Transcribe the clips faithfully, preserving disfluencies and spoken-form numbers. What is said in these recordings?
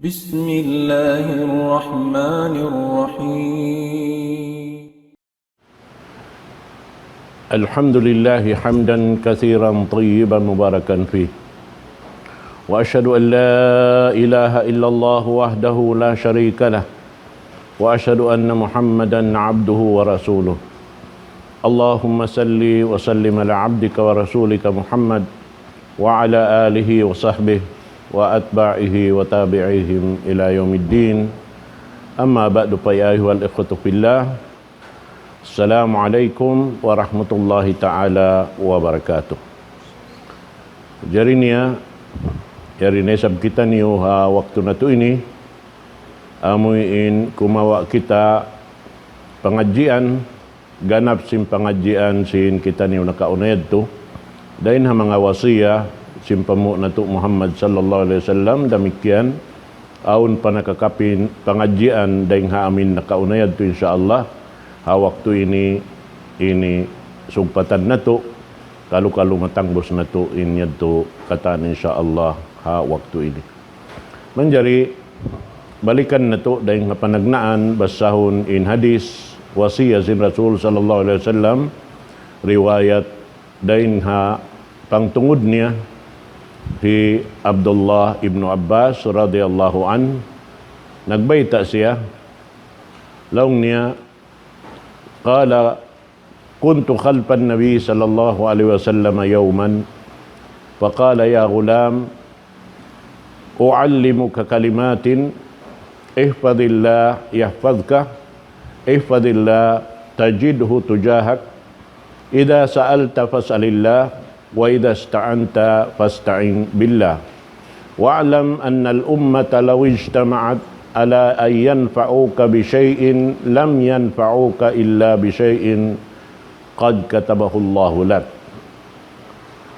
بسم الله الرحمن الرحيم. الحمد لله حمدا كثيرا طيبا مباركا فيه. وأشهد أن لا إله إلا الله وحده لا شريك له. وأشهد أن محمدا عبده ورسوله. اللهم صل وسلم على عبدك ورسولك محمد وعلى آله وصحبه وأتباعه وتابعيهم إلى يوم الدين. أما بعد، فيا أيها الإخوة في الله، السلام عليكم ورحمة الله تعالى وبركاته. Jari niya, yari na isab kitaniyu ha waktu natu' ini, amuin kumawa' kita pangadjian, ganap sin pangadjian sin kitaniyu nakauna yadtu. Dayn ha manga wasiya sin panghu' natu' Muhammad sallallahu alayhi wasallam, damikkiyan awn pa nakakapin pangadjian dayn ha amin nakauna yadtu, insya Allah. Ha waktu ini, ini sugpatan natu', kalu-kalu matangbus natu' in yadtu katan, insya Allah, ha waktu ini. Manjari, balikan natu' dayn ha panagnaan, basahun in hadis, wasiya sin Rasul sallallahu alayhi wasallam, riwayat dayn ha pangtungud niya, hi Abdullah ibnu Abbas radiyallahu anhu, nagbayta' siya, laung niya, قال: كنت خلف النبي صلى الله عليه وسلم يوما فقال: يا غلام، أعلمك كلمات، احفظ الله يحفظك، احفظ الله تجده تجاهك، إذا سألت فاسأل الله، وإذا استعنت فاستعن بالله. واعلم أن الأمة لو اجتمعت على أن ينفعوك بشيء لم ينفعوك إلا بشيء قد كتبه الله لك.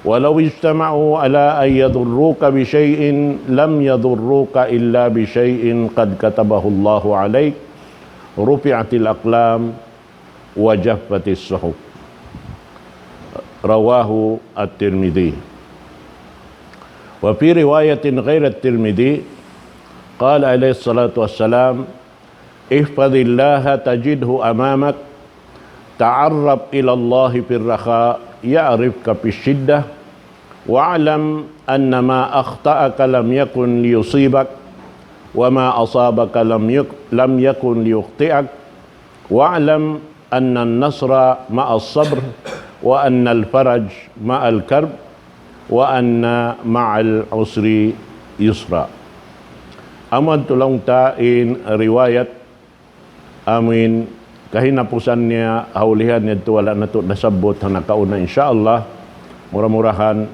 ولو اجتمعوا على أن يضروك بشيء لم يضروك إلا بشيء قد كتبه الله عليك. رفعت الأقلام وجفت الصحف. رواه الترمذي. وفي رواية غير الترمذي قال عليه الصلاة والسلام: احفظ الله تجده أمامك، تعرف إلى الله في الرخاء يعرفك في الشدة، واعلم أن ما أخطأك لم يكن ليصيبك، وما أصابك لم يك-، لم يكن ليخطئك، واعلم أن النصر مع الصبر، وأن الفرج مع الكرب، وأن مع العسر يسرا. Amu yadtu laung ta in riwayat, amuin kahinapusan niya, ha ulihan yadtu wala' natu' nasabbut ha nakauna, insya Allah. Mura-murahan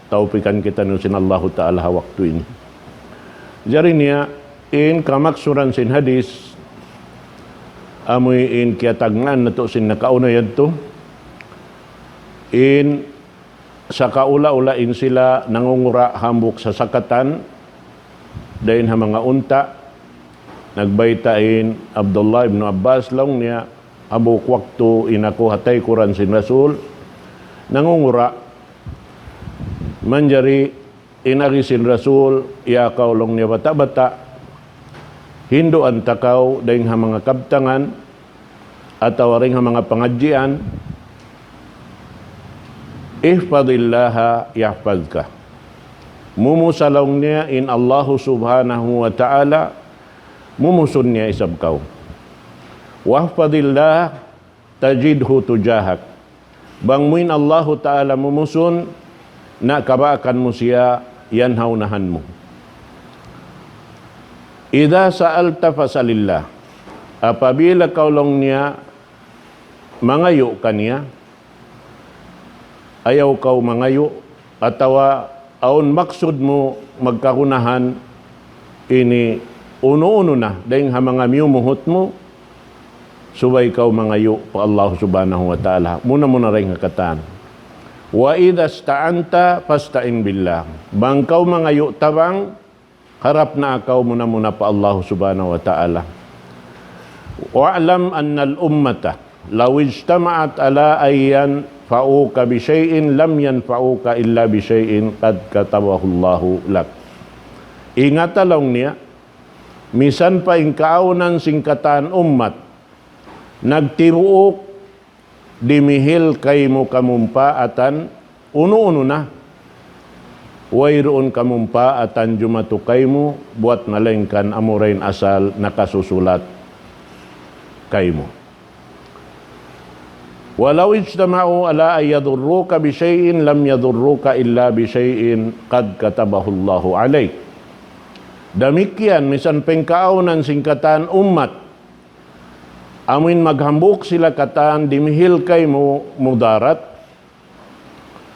tawpikan kitaniyu sin Allahu Ta'ala ha waktu ini. Jari niya, in kamaksuran sin hadis, amuin kiyatagnaan natu' sin nakauna yadtu, in sakaula-ula in sila nangungura' hambuuk sasakatan, dayn ha manga unta', nagbayta' in Abdullah ibn Abbas, laung niya, hambuuk waktu in aku ha taykuran sin Rasul, nangungura', manjari in agi sin Rasul, ya kaw laung niya bata'-bata', hinduan ta kaw dayn ha manga kabtangan, atawa dayn ha manga pangadjian, احفظ الله يحفظك. Mumusa laung niya in Allahu Subhanahu wa Ta'ala, mumusun niya isab kaw. واحفظ الله تجده تجاهك. Bang mu in Allahu Ta'ala mumusun, na kabaakan mu siya yan ha unahan mu. إذا سألت فاسأل الله. Apabila kaw laung niya mangayu' kaniya, ayaw kaw mangayu', atawa awn maksud mu magkagunahan ini unu-unu na dayn ha manga miyumuhut mu, subay kaw mangayu' pa Allah Subhanahu wa Ta'ala. Muna-muna dayn ha katan. وإذا استعنت فاستعن بالله. Bang kaw mangayu' tabang, harap na kaw muna-muna pa Allah Subhanahu wa Ta'ala. واعلم أن الأمة لو اجتمعت على أن ينفعوك بشيء لم ينفعوك إلا بشيء قد كتبه الله لك. Ingata laung niya, Misan pa in kaawnan sin katan ummat nagtibuuk dimihil kaymu kamumpaatan, unu-unu na, wayruun kamumpaatan jumatu kaymu buwat malaingkan amura in asal nakasusulat kaymu. ولو اجتمعوا على أن يضروك بشيء لم يضروك إلا بشيء قد كتبه الله عليك. Damikkiyan, misan pa in kaawnan sin katan ummat, amuin maghambuuk sila katan dimihil kaymu mudarat,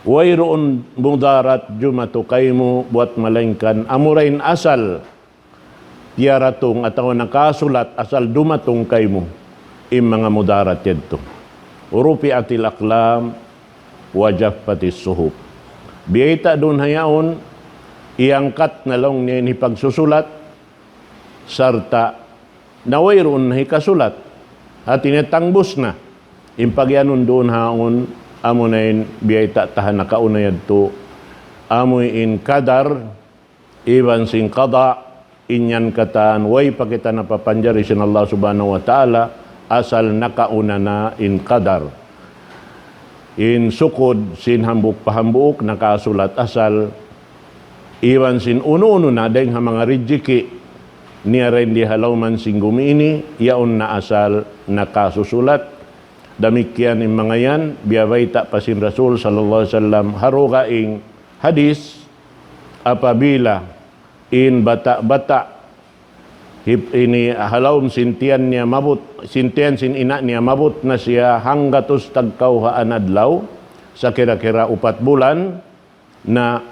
wayruun mudarat jumatu kaymu buwat malaingkan amura in asal tiyaratung atawa nakasulat asal dumatung kaymu in manga mudarat yadtu. رفعت الأقلام وجفت الصحف. Biyayta' duun ha yaun, iyangkat na laung niya in hipagsusulat, sarta' na wayruun na hikasulat. Hati niya tangbus na. In pagiyanun duun ha yaun, amuna in biyayta' ta ha nakauna yadtu, amu in qadar, iban sin qada, in yan katan, way pa kita napapanjari sin Allah Subhanahu wa Ta'ala, asal nakauna na in qadar. In sukud sin hambuuk pa hambuuk nakasulat asal, iban sin unu-unu na dayng ha manga rijiki' niya dayn di ha lawm sin gumi ini, yaun na asal nakasusulat. Damikkiyan in manga yan, biyabayta' pa sin Rasul sallallahu alayhi wasallam, ha dugaing hadis, apabila in bata'-bata', hip-, ini ha lawm sin tiyan niya maabut, sin tiyan sin ina' niya maabut na siya hanggatus tagkawhaan adlaw, sakira-kira upat bulan, na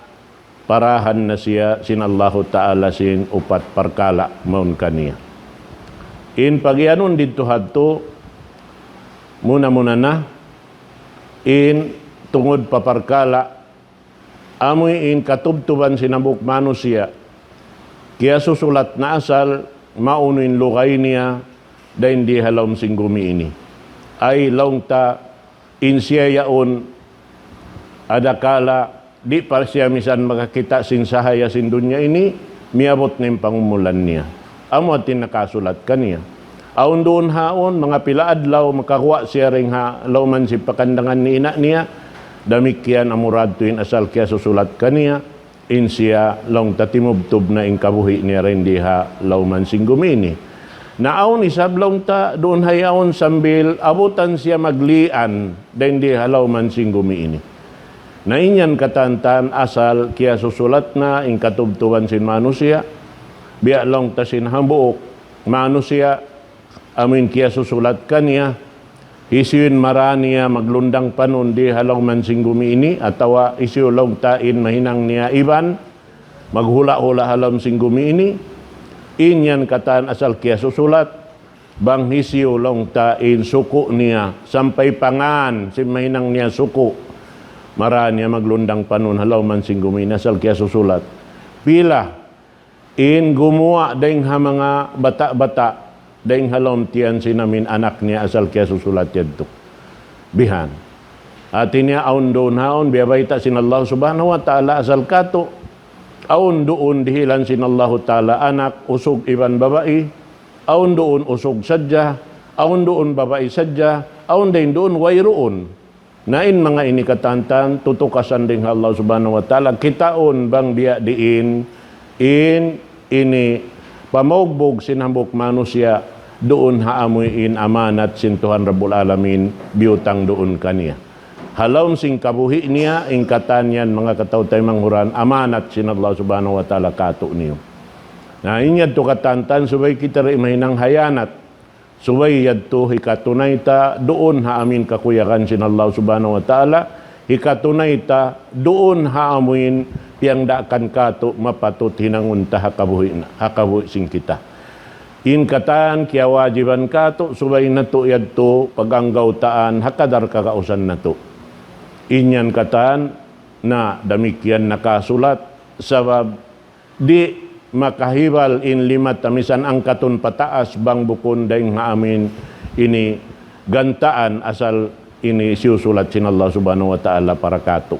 parahan na siya sin Allahu Ta'ala sin upat parkala' mawn kaniya. In pagiyanun didtu hadtu, muna-muna na, in tungud pa parkala', amu in katubtuban sin hambuuk manusiya', kiyasusulat na asal, maunu in lugay niya, dayn di ha lawm sin gumi ini. Ay laung ta, in siya yaun, adakala, di' pa siya misan makakita' sin sahaya sin dunya ini, miyabut na in pangumulan niya. Amu hati nakasulat kaniya. Awn duun ha yaun, manga pila adlaw, makaguwa' siya dayn ha lawm sin pakandangan ni ina' niya, damikkiyan amura yadtu in asal kiyasusulat kaniya, in siya laung ta timubtub na in kabuhi' niya dayn di ha lawm sin gumi ini. Na awn isab laung ta duun ha yaun sambil abutan siya maglian dayn di ha lawm sin gumi ini. Na in yan katan-katan asal kiyasusulat na in katubtuban sin manusiya', biya' laung ta sin hambuuk manusiya', amu in kiyasusulat kaniya, hisiyu in marā niya maglundang panun di ha lawm sin gumi ini, atawa hisiyu laung ta in mahinang niya iban, maghula'-hula' ha lawm sin gumi ini, in yan katan asal kiyasusulat, bang hisiyu laung ta in suku' niya, sampay pa ngān, sin mahinang niya suku', marā niya maglundang panun ha lawm sin gumi ini asal kiyasusulat. Pila, in gumuwa' dayng ha manga bata'-bata', dayng ha lawm tiyan sin amin anak niya asal kiyasusulat yadtu. Bihan. Hati niya awn duun ha yaun, biyabayta' sin Allah Subhanahu wa Ta'ala asal katu'. Awn duun dihilan sin Allahu Ta'ala anak, usug iban babai. Awn duun usug sadja. Awn duun babai sadja. Awn dayn duun wayruun. Na in manga ini katan-katan, tutukasan dayn ha Allah Subhanahu wa Ta'ala, kitaun bang biya' diin, in ini pamaugbug sin hambuuk manusiya', duun ha amuin amanat sin Tuhan Rabbul Alamin, biyutang duun kaniya. Ha lawm sin kabuhi' niya, in katan yan manga kataw-taymanghuran, amanat sin Allah Subhanahu wa Ta'ala katu' niyu. Na in yadtu katan-katan, subay kita di' mahinang hiyanat. Subay yadtu hikatunay ta duun ha amin kakuyagan sin Allah Subhanahu wa Ta'ala, hikatunay ta duun ha amin piyangdaakan katu' mapatut hinangun ta ha kabuhi' na, ha kabuhi' sin kita. In katan kiyawajiban katu', subay natu' yadtu paganggawtaan ha kadar kagausan natu'. In yan katan na damikkiyan nakasulat, sabab di' makahibal in lima ta misan angkatun pataas bang bukun dayng ha amin ini gantaan asal ini siyusulat sin Allah Subhanahu wa Ta'ala para katu'.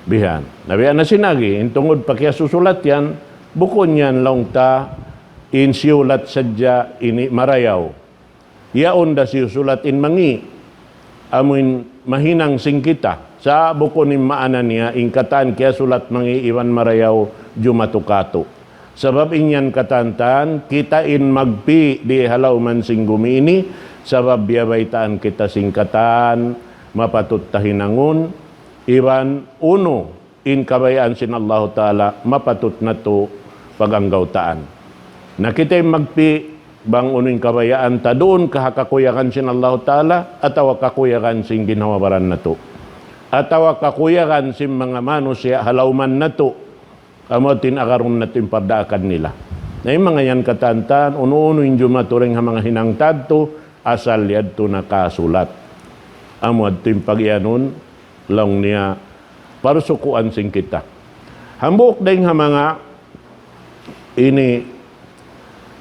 Bihan. Na biya' na sin agi, in tungud pa kiyasusulat yan, bukun yan laung ta in siyulat sadja ini marayaw. Yaun da siyusulat in mangi', amuin mahinang sin kita. Sa' bukun in maana niya, in katan kiyasulat mangi' iban marayaw jumatu katu'. Sabab in yan katan-katan, kita in magpi' di ha lawm sin gumi ini, sabab biyabaytaan kita sin katan mapatut ta hinangun, iban unu in kabayaan sin Allahu Ta'ala mapatut natu' pag-anggawtaan. Na kita in magpi' bang unu in kabayaan ta duun ka ha kakuyagan sin Allahu Ta'ala, atawa kakuyagan sin ginhawa-baran natu', atawa kakuyagan sin manga manusiya' ha lawm natu', amu yadtu in agarun natu' in pardaakan nila. Na in manga yan katan-katan, unu-unu in jumatu dayn ha manga hinang ta yadtu, asal yadtu nakasulat. Amu yadtu in pagiyanun, laung niya, parusukuan sin kita. Hambuuk dayn ha manga ini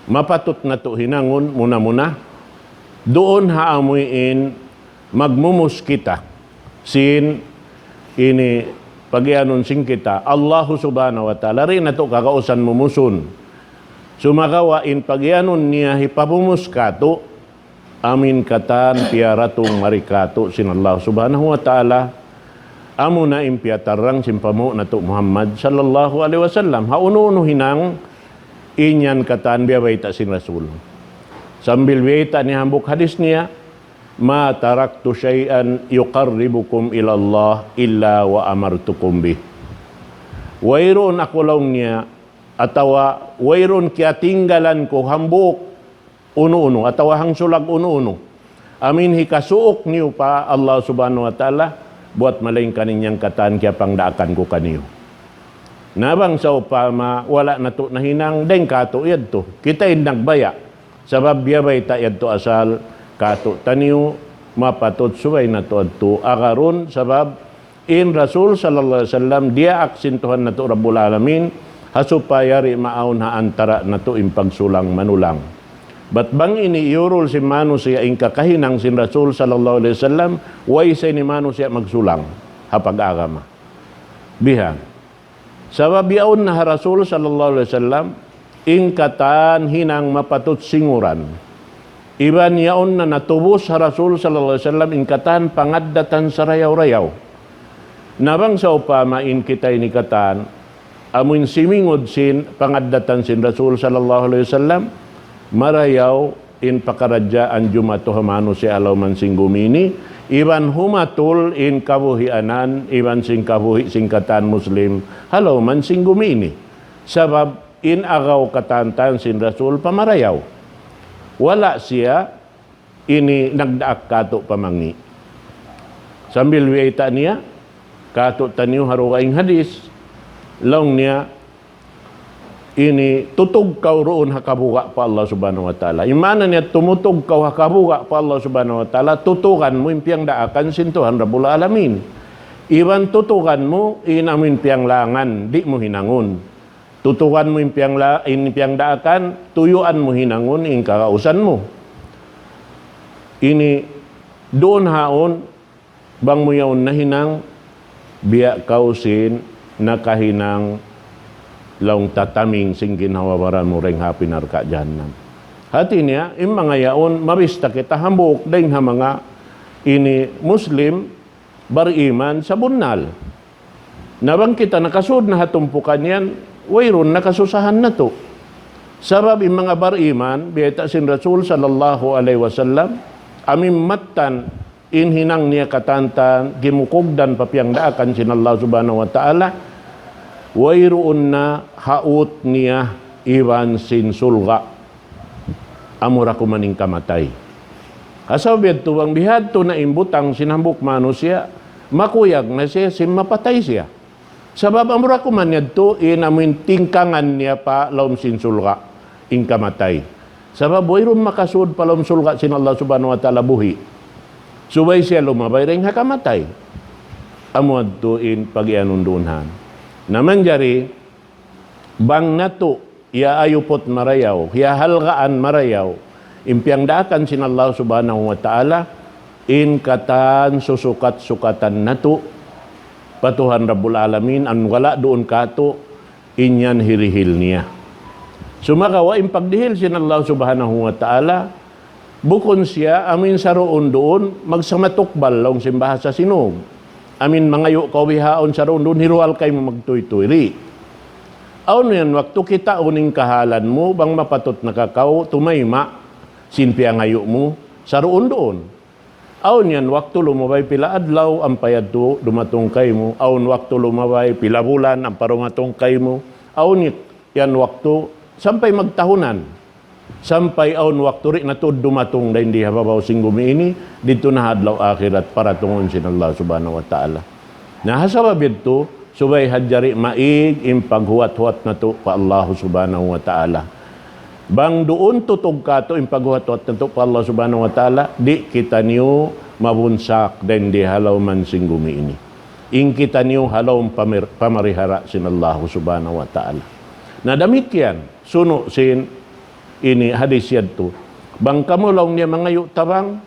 mapatut natu' hinangun muna-muna, duun ha amuin magmumus kita sin ini pagiyanun sin kita, Allahu Subhanahu wa Ta'ala, di' natu' kagausan mumusun. Sumagawa' in pagiyanun niya hipamumus katu', amuin katan piyaratung mari katu' sin Allah Subhanahu wa Ta'ala, amuna in piyatarrang sin panghu' natu' Muhammad sallallahu alayhi wasallam. Ha unu-unu hinang, in yan katan biyabayta' sin Rasul. Sambil biyayta' niya hambuuk hadis niya, ما تركت شيئا يقربكم إلى الله إلا وأمرتكم به. Wayruun aku laung niya, atawa wayruun kiyatinggalan ku hambuuk unu-unu, atawa hangsulag unu-unu. Amuin hikasuuk niyu pa Allah Subhanahu wa Ta'ala, buwat malaingkan in yan katan kiyapangdaakan ku kaniyu. Na bang sawpama wala' natu' nahinang, dayn katu' yadtu. Kita in nagbaya'. Sabab biyabayta' yadtu asal katu'taniyu, mapatut subay natu' yadtu agarun, sabab in Rasul sallallahu alayhi wasallam diyaak sin Tuhan natu' Rabbul Alamin, ha supaya di' maawn ha antara' natu' in pagsulang-manulang. Bat bang ini iyurul sin manusiya' in kakahinang sin Rasul sallallahu alayhi wasallam, way sa ini manusiya' magsulang ha pag-agama. Bihan. Sabab yaun na ha Rasul sallallahu alayhi wasallam, in katan hinang mapatut singuran. Iban yaun na natubus ha Rasul sallallahu alayhi wasallam, in katan pangaddatan sarayaw-rayaw. Na bang sawpama in kita ini katan, amuin simingud sin pangaddatan sin Rasul sallallahu alayhi wasallam, marayaw in pakaradjaan jumatu ha manusiya' ha lawm sin gumi ini, iban humatul in kabuhianan, iban sin kabuhi' sin katan Muslim ha lawm sin gumi ini. Sabab in agaw katan-katan sin Rasul pamarayaw. Wala' siya ini nagdaak katu' pa mangi'. Sambil biyayta' niya, katu'taniyu ha dugaing hadis, laung niya, ini tutug kaw duun ha kabuga' pa Allah Subhanahu wa Ta'ala. In maana niya tumutug kaw ha kabuga' pa Allah Subhanahu wa Ta'ala, tutugan mu in piyangdaakan sin Tuhan Rabbul Alamin. Iban tutugan mu in amuin piyanglangan, di' mu hinangun. Tutugan mu in piyangla-, in piyangdaakan, tuyuan mu hinangun in kagausan mu. Ini duun haun, bang mu yaun nahinang, biya' kaw sin nakahinang laung tataming sin ginhawa-baran mu dayn ha api narka' jahannam. Hati niya, in manga yaun, mabista kita hambuuk dayn ha manga ini Muslim, bariman sabunnal. Na bang kita nakasud na ha tumpukan yan, wayruun na kasusahan natu'. Sabab in manga bariman, biyayta' sin Rasul sallallahu alayhi wasallam, amuin mattan in hinang niya katan-katan, gimukugdan pa piyangdaakan sin Allah Subhanahu wa Ta'ala, wayruun na haut niya iban sin surga'. Amura kuman in kamatay. Ha sabab yadtu bang bihadtu na in butang sin hambuuk manusiya', makuyag na siya, sin mapatay siya. Sabab amura kuman yadtu, in amuin tingkangan niya pa lawm sin surga', in kamatay. Sabab wayruun makasud pa lawm surga' sin Allah Subhanahu wa Ta'ala buhi'. Subay siya lumabay dayn ha kamatay. Amu yadtu in pagiyanun duun han. Na manjari, bang natu' hiyaayuput marayaw, hiyahalgaan marayaw, in piyangdaakan sin Allah Subhanahu wa Ta'ala, in katan susukat-sukatan natu' pa Tuhan Rabbul Alamin, amu wala' duun katu', in yan hirihil niya. Sumagawa' in pagdihil sin Allah Subhanahu wa Ta'ala, bukun siya amin saruun-duun magsamatukbal laung sin bahasa Sinug. Amin mangayu' kaw bihaun saruun-duun, hiruwal kaymu magtuytuy. Di'. Awn yan waktu kitaun in kahalan mu, bang mapatut na ka kaw tumayma' sin piyangayu' mu saruun-duun. Awn yan waktu lumabay pila adlaw ampa yadtu dumatung kaymu. Awn waktu lumabay pila bulan ampa dumatung kaymu. Awn yan waktu sampay magtahunan. Sampay awn waktu di' na tuud dumatung dayn di ha babaw sin gumi ini, didtu na ha adlaw akhirat paratungun sin Allah Subhanahu wa Ta'ala. Na ha sabab yadtu, subay hadjari maig in paghuwat-huwat natu' pa Allah Subhanahu wa Ta'ala. Bang duun tutug katu' in paghuwat-huwat natu' pa Allah Subhanahu wa Ta'ala, di' kitaniyu mabunsak dayn di ha lawm sin gumi ini. In kitaniyu ha lawm pamir-, pamarihara sin Allah Subhanahu wa Ta'ala. Na damikkiyan, sunu' sin ini hadis yadtu. Bang kamu laung niya mangayu' tabang,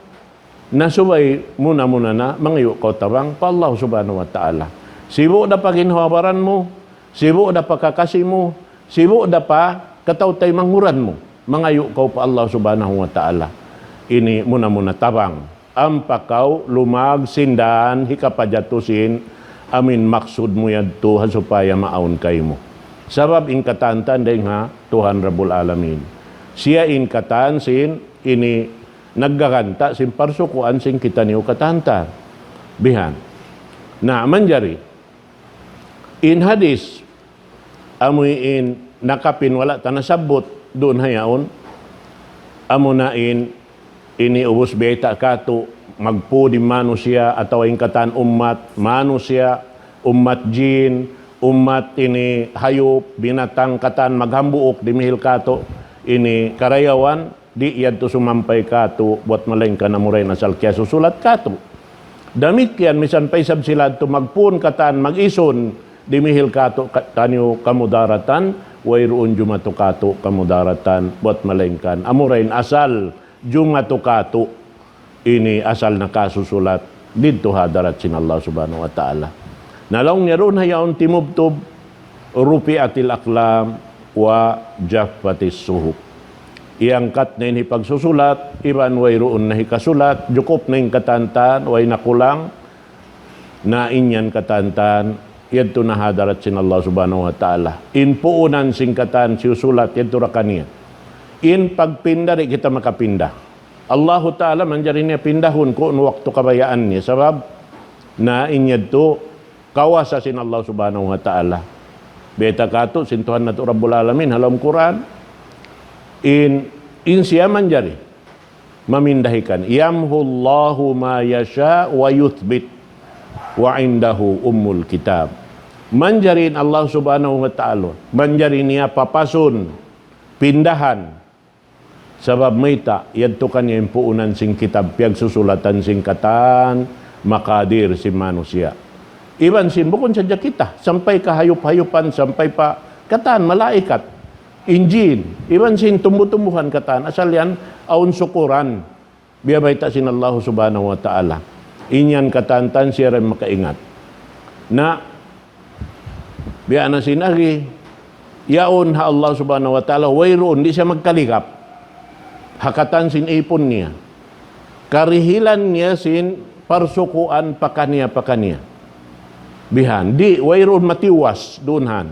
na subay muna-muna na mangayu' kaw tabang pa Allah Subhanahu wa Ta'ala. Sibu' da pa ginhawa-baran mu, sibu' da pa kakasi mu, sibu' da pa kataw-taymanghuran mu, mangayu' kaw pa Allah Subhanahu wa Ta'ala. Ini muna-muna tabang. Ampa kaw lumag sin dan hikapajatu sin amin maksud mu yadtu ha supaya maawn kaymu. Sabab in katan-katan dayn ha Tuhan Rabbul Alamin. Siya in katan sin ini naggaganta' sin parsukuan sin kitaniyu katan-katan. Bihan. Na, manjari, in hadis, amu in nakapin wala' ta nasabbut duun ha yaun, amu na in ini ubus biyayta' katu', magpū di manusiya' atawa in katan ummat manusiya', ummat jin, ummat ini hayup, binatang katan maghambuuk dimihil katu', ini karayawan, di' yadtu sumampay katu', buwat malaingkan amura in asal kiyasusulat katu'. Damikkiyan misan pa isab sila yadtu magpūn katan mag-isun, dimihil katu' ka-, taniyu kamudaratan, wayruun jumatu katu' kamudaratan, buwat malaingkan amura in asal jumatu katu' ini asal nakasusulat didtu ha hadarat sin Allah Subhanahu wa Ta'ala. Na laung niya duun ha yaun timubtub, رفعت الأقلام وجفت الصحف. Iyangkat na in hipagsusulat, iban wayruun na hikasulat, jukup na in katan-katan, way na kulang, na in yan katan-katan, yadtu na ha hadarat sin Allah Subhanahu wa Ta'ala. In puunan sin katan siyusulat, yadtu ra kaniya. In pagpinda, di' kita makapinda. Allahu Ta'ala manjari niya pindahun kunu' waktu kabayaan niya. Sabab na in yadtu kawasa sin Allah Subhanahu wa Ta'ala. Biyayta' katu' sin Tuhan natu' Rabbul Alamin ha lawm Qur'an. In, in siya manjari mamindahikan. يمحو الله ما يشاء ويثبت وعنده أم الكتاب. Manjari in Allah Subhanahu wa Ta'ala, manjari niya papasun, pindahan. Sabab mayta', yadtu kaniya in puunan sin kitab, piyagsusulatan sin katan maqadir sin manusiya'. Iban sin bukun sadja kita, sampay kahayup-hayupan, sampay pa katan malaikat, in jin, iban sin tumbu-tumbuhan katan, asal yan awn sukuran. Biya' bayta' sin Allah Subhanahu wa Ta'ala. In yan katan-katan siya ra in makaingat. Na, biya' na sin agi, yaun ha Allah Subhanahu wa Ta'ala, wayruun, di' siya magkaligap. Ha katan sin ipun niya. Karihilan niya sin parsukuan pakaniya-pakaniya. Bihan, di', wayruun matiwas, duun han.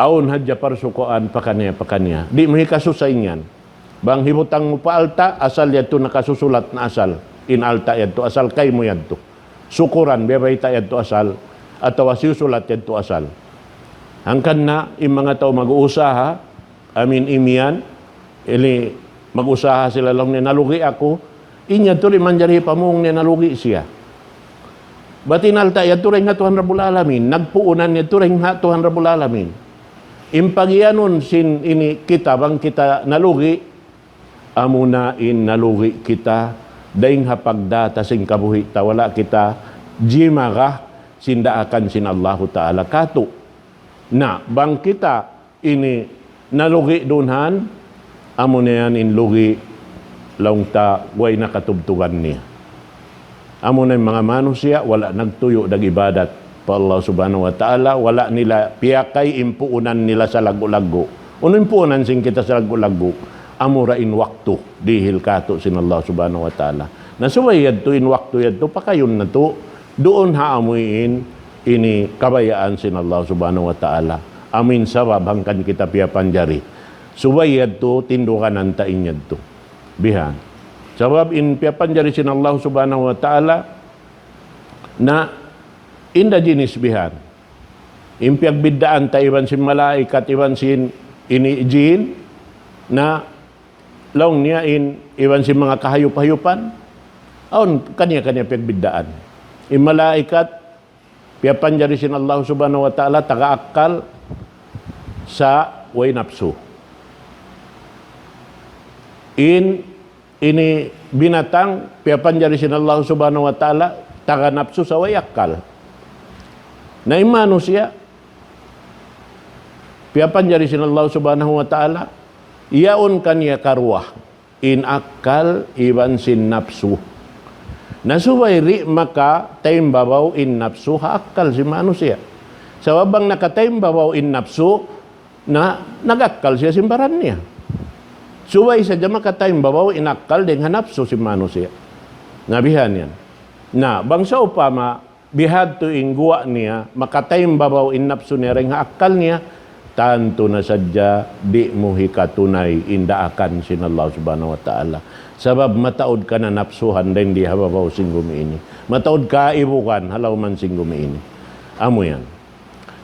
Awn hadja parsukuan pakaniya-pakaniya. Di' mu hikasusa in yan. Bang hibutang mu pa alta', asal yadtu nakasusulat na asal. In alta' yadtu asal, kaymu yadtu. Sukuran, biya' bayta' yadtu asal, atawa siyusulat yadtu asal. Hangkan na, in manga tau mag-uusaha, amin imiyan, ini mag-usaha sila laung niya, nalugi' aku, in yadtu di' manjari pamung niya nalugi' siya. Bat in alta' yadtu dayn ha Tuhan Rabbul Alamin, nagpuunan yadtu dayn ha Tuhan Rabbul Alamin. In pagiyanun sin ini kita, bang kita nalugi', amuna in nalugi' kita, dayn ha pagdata sin kabuhi' ta, wala' kita jimaga sin daakan sin Allahu Ta'ala katu'. Na, bang kita ini nalugi' duun han, amuna yan in lugi' laung ta way na katubtuban niya. Amuna in manga manusiya', wala' nagtuyu' nag-ibadat pa Allah Subhanahu wa Ta'ala, wala' nila piyakay in puunan nila salaggu'-laggu'. Unu in puunan sin kita salaggu'-laggu'? Amura in waktu dihil kātu' sin Allah Subhanahu wa Ta'ala. Na subay yadtu in waktu yadtu pakayun natu' duun ha amuin ini kabayaan sin Allah Subhanahu wa Ta'ala. Amuin sabab hangkan kita piyapanjari. Subay yadtu tinduganan ta in yadtu. Bihan. Sabab in piyapanjari sin Allah Subhanahu wa Ta'ala na inda jinis bihan. In piyagbiddaan ta iban sin malaikat, iban sin ini jin, na laung niya in, iban sin manga kahayup-hayupan, awn kaniya-kaniya piyagbiddaan. In malaikat, piyapanjari sin Allah Subhanahu wa Ta'ala, taga akkal sa way napsu. In ini binatang, piyapanjari sin Allah Subhanahu wa Ta'ala, taga napsu sa way akkal. Na in manusiya', piyapanjari sin Allah Subhanahu wa Ta'ala, yaun kaniya karuwa, in akkal iban sin napsu. Na subay di' makataimbabaw in napsu ha akkal sin manusiya'. Sabab bang nakataimbabaw in napsu, na nag-akkal siya sin baran niya. Subay sadja makataimbabaw in akkal dayn ha napsu sin manusiya'. Na bihan yan. Na, bang sawpama, bihadtu in guwa' niya, makataimbabaw in napsu niya dayn ha akkal niya, tantu na sadja di' mu hikatunay in daakan sin Allah Subhanahu wa Ta'ala. Sabab mataud ka na napsuhan dayn di ha babaw sin gumi ini. Mataud ka ibugan ha lawm sin gumi ini. Amu yan.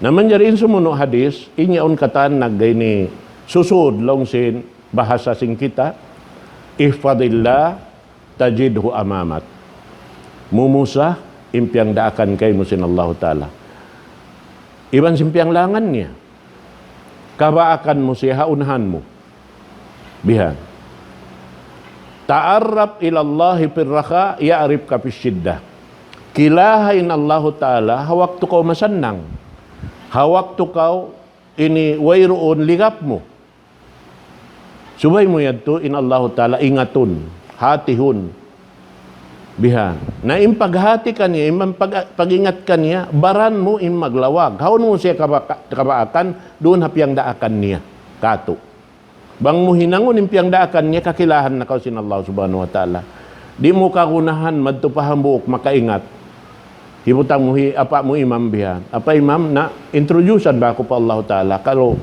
Na manjari in sumunu' hadis, in yaun katan nag ini susud laung sin bahasa sin kita, احفظ الله تجده أمامك. Mumusa in piyangdaakan kaymu sin Allahu Ta'ala. Iban sin piyanglangan niya. Kabaakan mu siya ha unahan mu. Bihan. تعرف إلى الله في الرخاء يعرفك في الشدة. Kilaha in Allahu Ta'ala ha waktu kaw masannang. Ha waktu kaw ini wayruun ligap mu. Subay mu yadtu in Allahu Ta'ala ingatun, hatihun. Bihan. Na in paghati kaniya, in pag-, pag-ingat kaniya, baran mu in maglawag. Hawnu mu siya kaba-, kabaakan, duun ha piyangdaakan niya. Katu'. Bang mu hinangun in piyangdaakan niya, kakilahan na kaw sin Allah Subhanahu wa Ta'ala. Di' mu kagunahan, madtu pa hambuuk makaingat. Hibutang mu hi apa' mu imam bihan. Apa' imam, na introduce-an ba aku pa Allahu Ta'ala? Kalu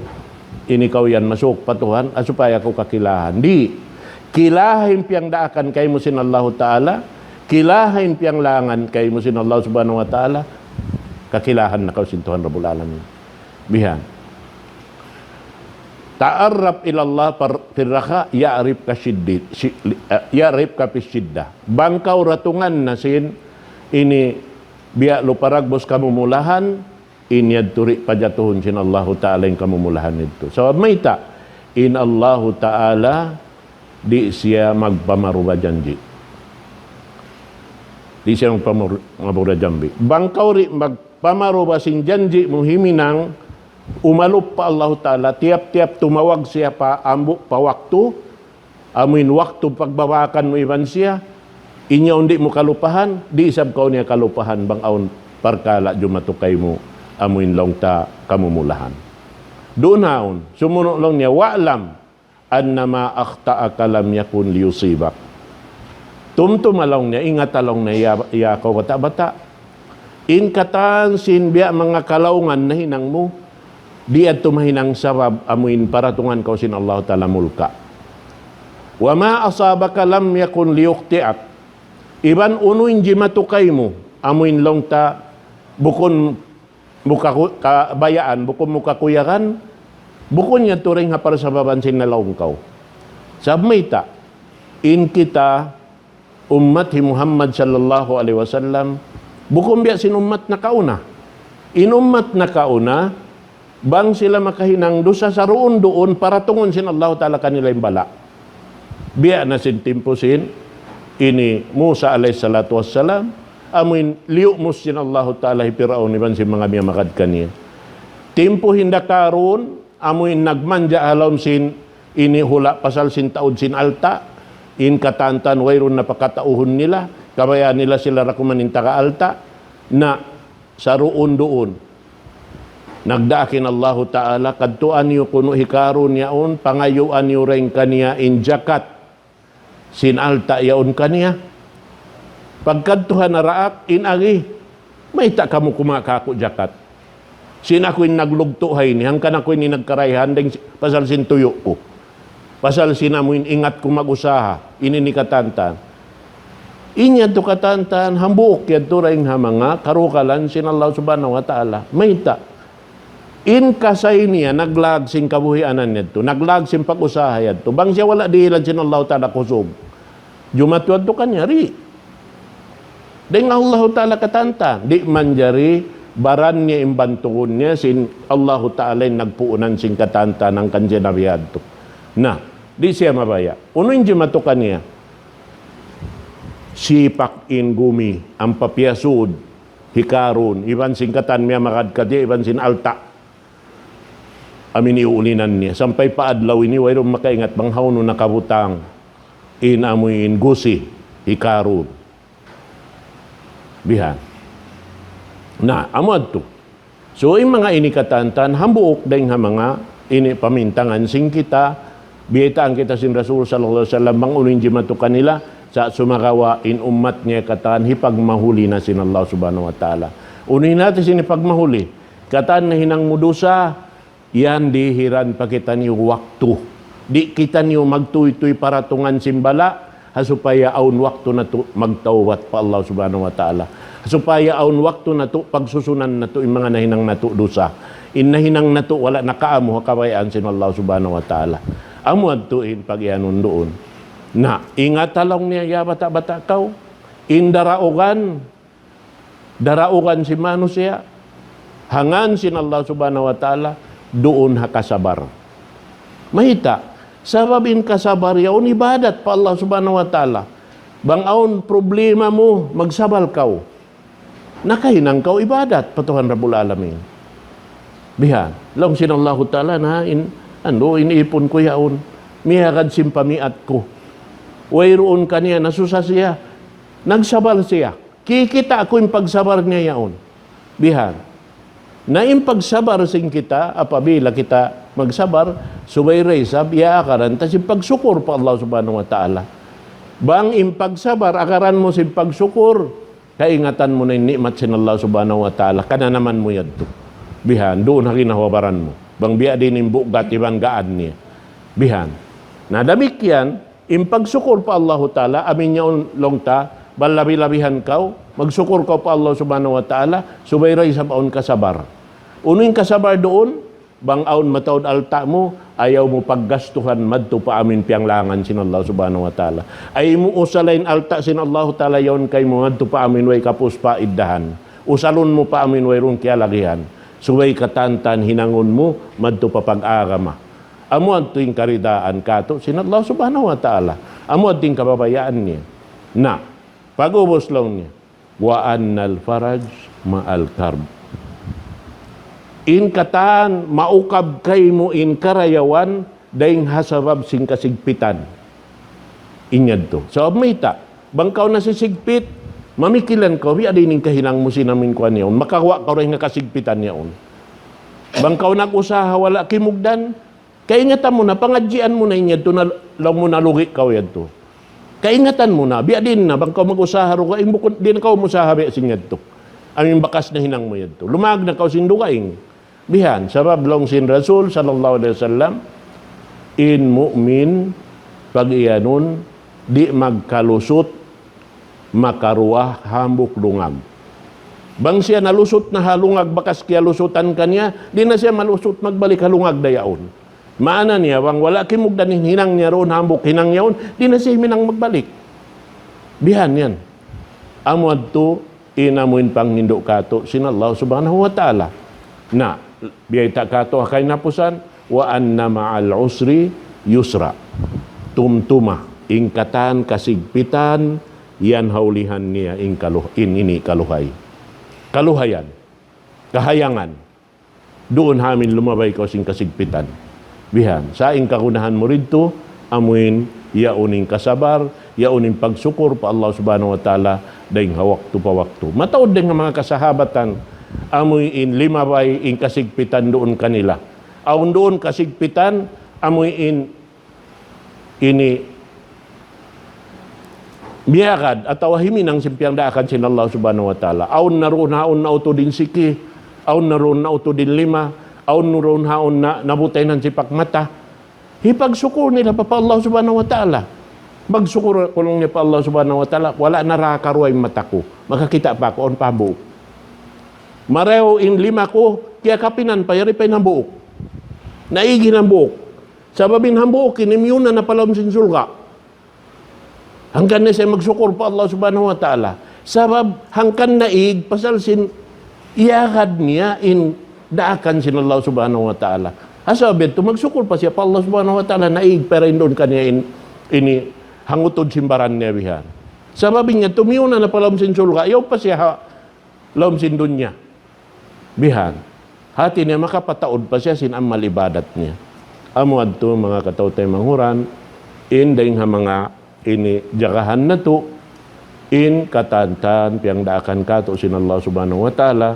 ini kaw yan masuk pa Tuhan, ah, supaya aku kakilahan. Di'. Kilaha in piyangdaakan kaymu sin Allahu Ta'ala, kilaha in piyanglangan kaymu sin Allah Subhanahu wa Ta'ala, kakilahan na kaw sin Tuhan Rabbul Alamin. Bihan. تعرف إلى الله في الرخاء يعرفك في الشد-، shi-, eh, يعرفك في الشدة. Bang kaw ratungan na sin ini biya' lupa dagbus kamumulahan, in yadtu di' pajatuhun sin Allahu Ta'ala in kamumulahan yadtu. Sabab mayta', in Allahu Ta'ala di' siya magpamaruba janji'. Di' siya magpamar-, maruba janji'. Bang kaw di' magpamaruba sin janji' mu himinang umalup pa Allahu Ta'ala, tiyap-tiyap tumawag siya pa hambuuk pa waktu, amuin waktu pagbabaakan mu iban siya, in yaun di' mu kalupahan, di' isab kaw niya kalupahan bang awn parkala' jumatu kaymu, amuin laung ta kamumulahan. Duun haun, sumunu' laung niya, واعلم أن ما أخطأك لم يكن ليصيبك. Tumtuma laung niya, ingata laung niya, ya, ya kaw bata'-bata'. In katan sin biya' manga kalaungan nahinang mu, di' yadtu mahinang sabab amuin paratungan kaw sin Allahu Ta'ala mulka'. وما أصابك لم يكن ليخطئك. Iban unu in jimatu kaymu, amuin laung ta bukun mu kaku-, kabayaan, bukun mu kakuyagan, bukun yadtu dayn ha parsababan sin nalaung kaw. Sabab mayta', in kita, ummat hi Muhammad sallallahu alayhi wasallam, bukun biya' sin ummat nakauna. In ummat nakauna, bang sila makahinang dusa saruun-duun, paratungun sin Allahu Ta'ala kanila in bala'. Biya' na sin timpu sin ini Musa alayhi salatu wassalam, amuin liyumus sin Allahu Ta'ala hi Piraun iban sin manga miyamagad kaniya. Timpu hinda karun, amuin nagmanja' ha lawm sin ini hula' pasal sin taud sin alta', in katantan wayruun na pakatauhun nila, kabayaan nila sila da kuman in taga alta', na saruun-duun. Nagdaak in Allahu Ta'ala, kadtuan niyu kunu' hi Karun yaun, pangayuan niyu dayn kaniya in jakat sin alta' yaun kaniya. Pagkadtu ha naraak, in agi, "Mayta' kamu kumawa' kāku' jakat? Sin aku in naglugtu' ha ini, hangkan aku ini nagkarayhan, dayn si-, pasal sin tuyu' ku. Pasal sin amu in ingat ku mag-usaha, ini in katantan." In yadtu katantan, hambuuk yadtu dayn ha manga karukalan sin Allah Subhanahu wa Ta'ala. Mayta'? In kasay niya, naglag sin kabuhianan yadtu, naglag sin pag-usaha yadtu. Bang siya wala' dihilan sin Allah Ta'ala kusug, jumatu yadtu kaniya, di'. Dayn ha Allah Ta'ala katantan, di' manjari baran niya in bantugun niya sin Allah Ta'ala in nagpuunan sin katantan hangkan siya nabiya' yadtu. Na, di' siya mabaya'. Unu in jimatu kaniya? Sipak in gumi, ampa piyasud hi Karun, iban sin katan miyamagad kaniya, iban sin alta'. Amu in iyuulinan niya. Sampay pa adlaw ini, wayruun makaingat bang hawnu nakabutang in amu in gusi hi Karun. Bihan. Na, amu yadtu. So, in manga ini katantan, hambuuk dayn ha manga ini pamintangan sin kita, biyaytaan kita sin Rasul sallallahu alayhi wasallam, bang unu in jimatu kanila, sa' sumagawa' in ummat niya katan, hipagmahuli na sin Allah Subhanahu wa Ta'ala. Unu in hāti sin hipagmahuli? Katan nahinang mu dusa, yan dihilan pa kitaniyu waktu. Di' kitaniyu magtūy-tūy paratungan sin bala', ha supaya awn waktu natu' magtawbat pa Allah Subhanahu wa Ta'ala. Ha supaya awn waktu natu' pagsusunan natu' in manga nahinang natu' dusa. In nahinang natu' wala' nakaamu ha kabayaan sin Allah Subhanahu wa Ta'ala. Amu yadtu in pag-iyanun duun. Na, ingata laung niya, ya bata'-bata' kaw, in daraugan, daraugan sin manusiya', ha ngān sin Allah Subhanahu wa Ta'ala, duun ha kasabar. Mayta'? Sabab in kasabar yaun ibadat pa Allah Subhanahu wa Ta'ala. Bang awn problema mu, magsabar kaw. Nakahinang kaw ibadat pa Tuhan Rabbul Alamin. Bihan, laung sin Allahu Ta'ala na in, anu, in ipun ku yaun, miyagad sin pamiat ku. Wayruun kaniya, nasusa siya. Nagsabar siya. Kikita' ku in pagsabar niya yaun. Bihan. Na in pagsabar sin kita, apabila kita magsabar, subay da isab, iyaagaran ta sin pagsukur pa Allah Subhanahu wa Ta'ala. Bang in pagsabar, agaran mu sin pagsukur, kaingatan mu na in ni'mat sin Allah Subhanahu wa Ta'ala, kananaman mu yadtu. Bihan, duun ha ginhawa-baran mu. Bang biya' diin in bugat iban gaan niya. Bihan. Na damikkiyan, in pagsukur pa Allahu Ta'ala, amu in yaun laung ta, bang labi-labihan kaw, magsukur kaw pa Allah Subhanahu wa Ta'ala, subay da isab awn kasabar. Unu in kasabar duun, bang awn mataud alta' mu, ayaw mu paggastuhan madtu pa amu in piyanglangan sin Allah Subhanahu wa Ta'ala. Ayaw mu usala in alta' sin Allah Ta'ala yaun kaymu madtu pa amu in way kapūs pa iddahan. Usalun mu pa amu in wayruun kiyalagihan. Subay katantan hinangun mu madtu pa pag-agama. Amu yadtu in karidaan kātu' sin Allah Subhanahu wa Ta'ala. Amu yadtu in kababayaan niya. Na, pag'ubus laung niya, "Wa annal faraj ma'al karb." In katan maukab kaymu in karayawan dayn ha sabab sin kasigpitan. In yadtu. Sabab mayta', bang kaw nasisigpit, mamikilan kaw, biya' diin in kahinang mu sin amu in kuwan yaun. Makawa' kaw dayn ha kasigpitan yaun. Bang kaw nag-usaha wala' kimugdan, kaingatan mu na, pangadjian mu na in yadtu na, laung mu na lugi' kaw yadtu. Kaingatan mu na, biya' diin na, bang kaw mag-usaha dugaing, bukun, di' na kaw umusaha biya' sin yadtu. Amu in bakas nahinang mu yadtu. Lumag na kaw sin dugaing. Bihan, sabab laung sin Rasul sallallahu alayhi wasallam, in mu'min, pag-iyanun, di' magkalusut, makaruwa hambuuk lungag. Bang siya nalusut na ha lungag bakas kiyalusutan kaniya, di' na siya malusut magbalik ha lungag da yaun. Maana niya, bang wala' kimugdan in hinang niya duun, hambuuk hinang yaun, di' na siya huminang magbalik. Bihan yan. Amu yadtu in amu in panghindu' kātu' sin Allah Subhanahu wa Ta'ala. Na, biyayta' kātu' ha kahinapusan, "Wa anna ma'al usri yusra." Tumtuma, in katan kasigpitan, yan ha ulihan niya in kaluh-, in ini kaluhay. Kaluhayan. Kahayangan. Duun ha amu in lumabay kaw sin kasigpitan. Bihan. Sa' in kagunahan mu didtu, amu in, yaun in kasabar, yaun in pagsukur pa Allah Subhanahu wa Ta'ala, dayn ha waktu pa waktu. Mataud dayn ha manga kasahabatan, amuin limabay in kasigpitan duun kanila. Awn duun kasigpitan, amuin ini miyagad atawa himinang sin piyagdaakan sin Allah Subhanahu wa Ta'ala. Awn na duun haun nautud in siki, awn na duun nautud in lima, awn na duun haun na nabutay na in sipak mata. Hipagsukul nila pa, pa Allah Subhanahu wa Ta'ala. Magsukul kunu' niya pa Allah Subhanahu wa Ta'ala, wala' na ra karuwa in mata ku. Makakita' pa aku, awn pa hambuuk. Marayaw in lima ku, kiyakapinan pa, yari pa in hambuuk. Naig in hambuuk. Sabab in hambuuk ini miyuna na pa lawm sin surga'. Hangkan na siya magsukul pa Allah Subhanahu wa Ta'ala. Sabab hangkan naig pasal sin iyagad niya in daakan sin Allah Subhanahu wa Ta'ala. Asa biya' tu magsukul pa siya pa Allah Subhanahu wa Ta'ala, naig pa ra in duun kaniya in, ini hangutud sin baran niya bihan. Sabab in niya tumiuna na pa lawm sin surga', yaun pa siya ha lawm sin dunya. Bihan. Hati niya makapataud pa siya sin amal ibadat niya. Amu adtu manga kataw-taymanghuran, in dayng ha manga ini jagahan natu', in katan-katan piyagdaakan katu' sin Allah Subhanahu wa Ta'ala,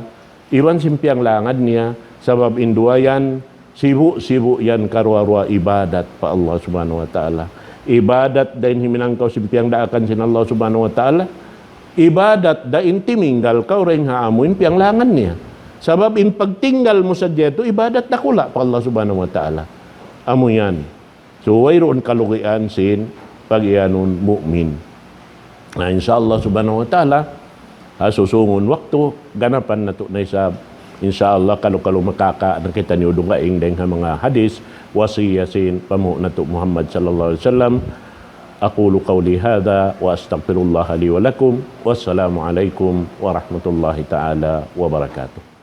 iban sin piyanglangad niya, sabab in duwa yan, sibu'-sibu' yan karuwa-ruwa ibadat pa Allah Subhanahu wa Ta'ala. Ibadat da in himinang kaw sin piyagdaakan sin Allah Subhanahu wa Ta'ala. Ibadat da in timinggal kaw dayn ha amu in piyanglangan niya. Sabab in pagtinggal mu sadja yadtu ibadat dakula' pa Allah Subhanahu wa Ta'ala. Amu yan. So, wayruun kalugian sin pag-iyanun mu'min. Na, insya Allah Subhanahu wa Ta'ala, ha susūngun waktu, ganapan natu' na isab. Insya Allah, kalu-kalu makaka' na kitaniyu dugaing dayng ha manga hadith, wasiyat sin panghu' natu' Muhammad sallallahu alayhi wasallam. أقول قولي هذا وأستغفر الله لي ولكم. والسلام عليكم ورحمة الله تعالى وبركاته.